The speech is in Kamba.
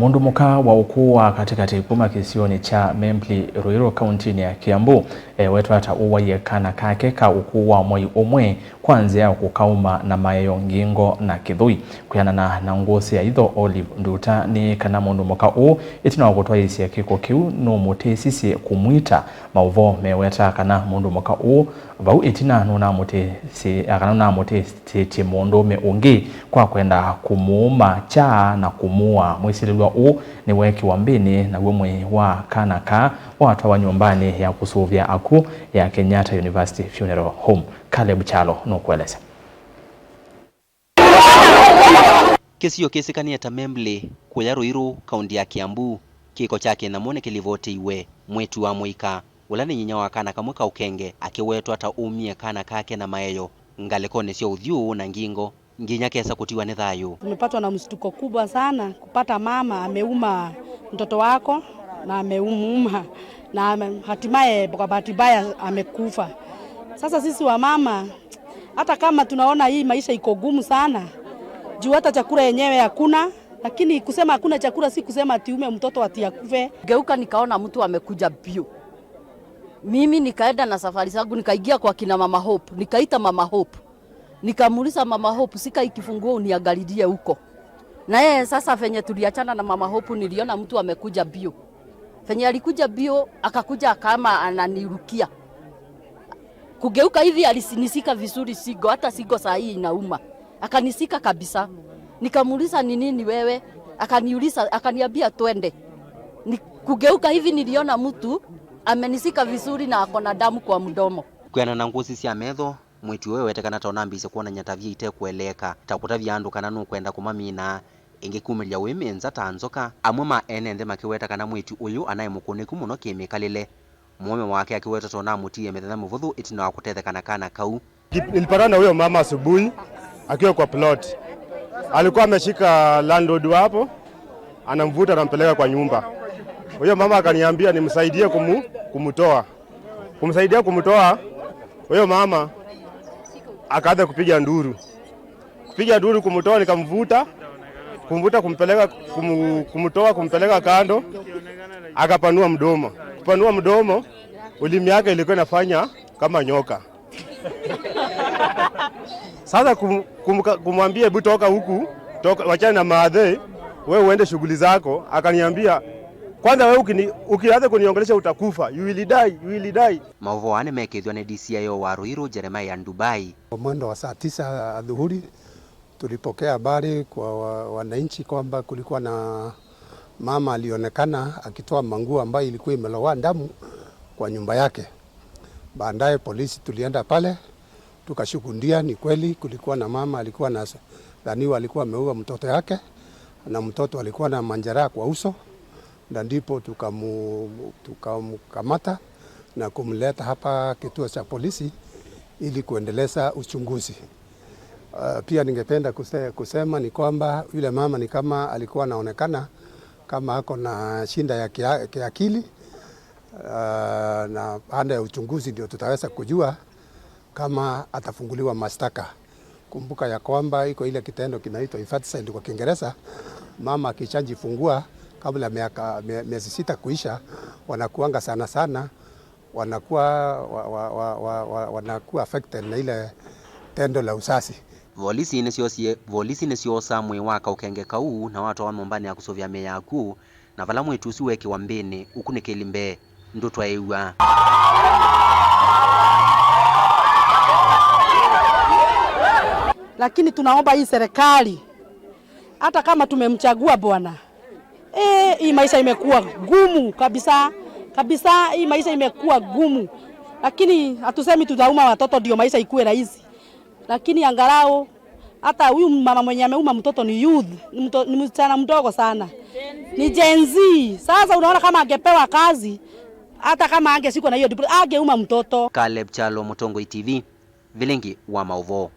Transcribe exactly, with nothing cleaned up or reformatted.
Mũndũ mũka wa ũkũũ wa katĩkatĩ kuma kĩsionĩ kya Membli, Ruiru, kauntinĩ ya Kiambu, ewetwa ta ũwaie kana kake ka ũkũũ wa mwei ũmwe kwa nzĩa ya kũkauma na maeo, ngingo na kĩthũi. Kwĩanana na ngũsĩ ya itho Olive Nduta nĩ kana mũndũ mũka ũũ, ĩtina wa kũtwaĩĩsya kĩko kĩu, nũmũtĩsisye kũmwita. Maũvoo meweta kana mũndũ mũka ũũ vau ĩtina nũnamũtĩsĩ-, kana nũnamũtĩsĩtye mũndũũme ũngĩ kwa kwenda kũmũũma kyaa na kũmũa. Mwĩsilĩlw'a ũũ nĩweekĩwa mbĩnĩ, naw'o mwĩĩ wa kana kaa watwawa nyũmbanĩ ya kũsũvĩa akw'ũ ya Kenyatta University Funeral Home. Caleb Kyalo nũkũelesya. Kĩsio kĩsĩkanĩe ta Membli, kũya Ruiru, kaunti ya Kiambu, kĩko kya kĩnyamũ nĩkĩlivoteiwe. Mwĩĩtu wa mũika, ũla nĩ nyinya wa kana kamwe ka ũkenge, akĩwetwa ta ũmie kana kake na maeo ngalĩkonĩ sya ũthyũ na ngingo, nginya kesa kũtiwa nĩ thayũ. Tumepatwa na mshtuko kubwa sana kupata mama ameuma mtoto wako na amemuuma na ame-, hatimaye kwa bahati mbaya amekufa. Sasa sisi wa mama, hata kama tunaona hii maisha iko gumu sana, juu hata chakula yenyewe hakuna, lakini kusema hakuna chakula si kusema ati ume mtoto ati akufe. Geuka nikaona mtu amekuja bio. Mimi nikaenda na safari zangu, nikaingia kwa kina Mama Hope, nikaita Mama Hope. Nikamuuliza Mama Hope, "Sika hii kifunguo uniangalilie huko." Na yeye sasa, venye tuliachana na Mama Hope, niliona mtu amekuja bio. Venye alikuja bio, akakuja kama ananirukia. Kugeuka hivi, alinisika vizuri sigo, hata sigo saa hii inauma. Akanisika kabisa. Nikamuuliza, "Ni nini wewe?" Akaniuliza, akaniambia, "Twende." Ni-, kugeuka hivi, niliona mtu amenisika vizuri na ako na damu kwa mdomo. Kwĩana na ngũsĩ sya metho, mwĩĩtu ũyũ wetekana ta ũnambĩĩsye kwonany'a tavia itekũeleeka, ta kũtavya andũ kana nũkwenda kũmamina, ĩngĩ kumĩlya ũĩmĩ nza ta nzoka. Amwe ma ene nthĩ makĩweta kana mwĩĩtu ũyũ anaĩ mũkũnĩku mũno kĩmĩkalĩle. Mũũme wake akĩwetwa ta ũnamũtiie mĩthenya mĩvũthũ ĩtina wa kũtetheka na kana kau. Nilipatana na huyo mama asubuhi akiwa kwa plot. Alikuwa ameshika landlord wa hapo, anamvuta, anampeleka kwa nyumba. Huyo mama akaniambia nimsaidie kumu-, kumtoa. Kumsaidia kumtoa, huyo mama akaanza kupiga nduru. Kupiga nduru kumtoa, nikamvuta, kumvuta, kumpeleka, kumu-, kumtoa, kumpeleka kando, akapanua mdomo. Kupanua mdomo, ulimi yake ilikuwa inafanya kama nyoka. Sasa kum-, kumka-, kumwambia, "Hebu toka huku, toka, wachana na maadhe, wewe uende shughuli zako." Akaniambia, "Kwanza wewe ukini-, ukianza kuniongelesha utakufa, you will die, you will die." Maũvoo aa nĩmekĩthw'a nĩ D C I O wa Ruiru, Jeremiah Ndubai. Mwendo wa saa tisa adhuhuri, tulipokea habari kwa wa-, wananchi kwamba kulikuwa na mama alionekana akitoa manguo ambayo ilikuwa imelowa damu kwa nyumba yake. Baadaye polisi tulienda pale, tukashuhudia ni kweli kulikuwa na mama alikuwa na, dhaniwa alikuwa ameua mtoto yake, na mtoto alikuwa na majeraha kwa uso, na ndipo tukamu-, tukamkamata na kumleta hapa kituo cha polisi ili kuendeleza uchunguzi. Ah, pia ningependa kuse-, kusema ni kwamba yule mama ni kama alikuwa anaonekana kama ako na shida ya kia-, kiakili. Ah, na baada ya uchunguzi ndio tutaweza kujua kama atafunguliwa mashtaka. Kumbuka ya kwamba iko ile kitendo kinaitwa infanticide kwa Kiingereza. Mama akishajifungua kabla miaka, mie-, miezi sita kuisha, wanakuanga sana sana, wanakuwa, wa, wa, wanakuwa affected na ile tendo la uzazi. Volisi nĩsyoosie, volisi nĩsyoosaa mwĩĩ wa kaũkenge kau na watwawa nyũmbanĩ ya kũsũvĩa mĩĩ ya akw'ũ, na vala mwĩĩtu ũsu weekĩwa mbĩnĩ, ũkunĩkĩli mbee ndũtwaĩw'a. Lakini tunaomba hii serikali, hata kama tumemchagua bwana, eh, hii maisha imekuwa gumu kabisa, kabisa, hii maisha imekuwa gumu. Lakini hatusemi tutauma watoto ndio maisha ikuwe rahisi. Lakini angalau, hata huyu mama mwenye ameuma mtoto ni youth, ni mto-, ni msichana mdogo sana. Ni Gen Z. Sasa unaona kama angepewa kazi, hata kama angeshikwa na hiyo depression, angeuma mtoto. Caleb Kyalo, Mũtongoi T V, Vilingi wa Maũvoo.